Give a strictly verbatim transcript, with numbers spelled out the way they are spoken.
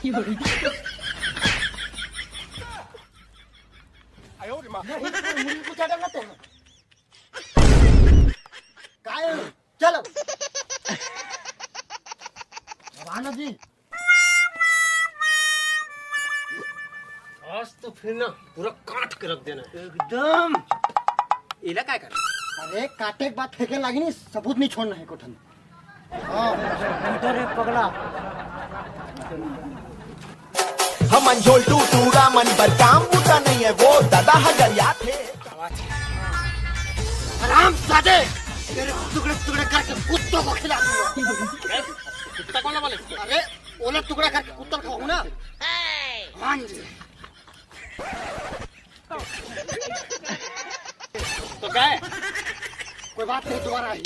नहीं, मुड़ी को क्या डर लगते हैं? काय? चलो। राणा जी। आज तो फिर ना पूरा काट के रख देना है। एकदम। एला काय कर? अरे काटे के बाद फेंके लागी नहीं, सबूत नहीं छोड़ना है कोठन। हाँ, डर है पगला। हमन झोलटू टूरा मन बर काम बूता नहीं है, वो दादा ह गरिया थे। हराम जादे, तेरे टुकड़े टुकड़े करके कुत्तों को खिला दूंगा। कुत्ता कौन है बोले? अरे, ओला टुकड़ा करके कुत्ता खाऊंगा ना। हाँ जी। तो क्या है? कोई बात नहीं, दोबारा आई।